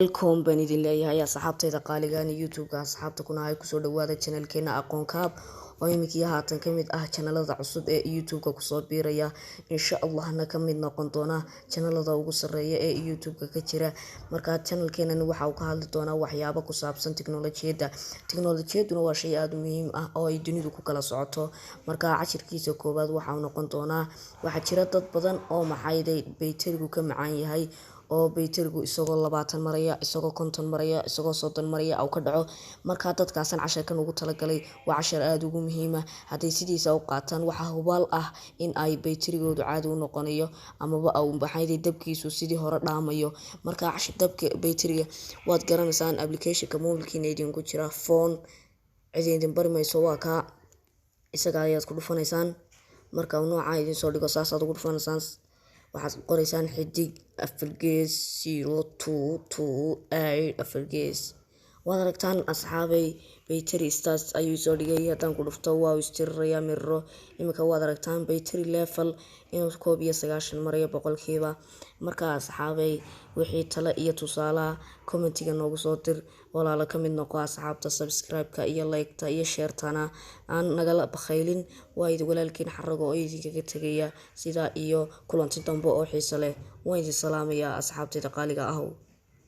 Welcome baan idin leeyahay, asxaabtayda qaaligan YouTube-ka, asxaabta kunahay, kusoo dhawaada channelkeena Aqoon Kaab oo iminkii haatan kamid ah channelada cusub ee YouTube-ka kusoo biiraya, insha Allahna ka mid noqon doona channelada ugu sareeya ee YouTube-ka ka jira. Markaa channelkeenani waxa uu ka hadli doonaa waxyaabo ku saabsan tiknolojiyadda. Tiknolojiyaduna waa shay aada u muhiim ah oo ay dunidu ku kala socoto. Markaa cashirkiisa koowaad waxa uu noqon doonaa: waxaa jira dad badan oo maxayday bayterigu ka macaan yahay, oo bayterigu isagoo 20 maraya, isagoo 50 maraya, isagoo 30 maraya au ka dhaco. Markaa dadkaasan casharkan ugu talagalay. Waa cashar aada ugu muhiima. Hadday sidiisa u qaataan, waxaa hubaal ah in ay bayterigoodu caadi u noqonayo amaba au maxayday dabkiisu sidii hore dhaamayo. Markaa cashar dabka bayteriga waad garanaysaan, applicationka mobilkiina idinku jira phone, cid idin bari mayso, waa kaa isaga ayaad ku dhufanaysaan. Marka uu noocaa idin soo dhigo, saasaad ugu dhufanaysaan. Waxaad qoraysaan *4*0228#. Waad aragtaan, asxaabay, battery status ayuu soo dhigay. Haddaan ku dhufto, waa uu istirirayaa mirro. Iminka waad aragtaan battery level inuu 91 marayo boqolkiiba. Markaa asxaabay, wixii tale iyo tusaalaha commentiga noogu soo dir. Walaalo, ka mid noqo asxaabta, subscribe-ka iyo like-ta iyo share-tana aan nagala bakhaylin. Waa idin walaalkiin Xarago oo idinkaga tegaya sidaa iyo kulanti dambe oo xiiso leh. Waan idin salaamayaa, asxaabtayda qaaliga ahow.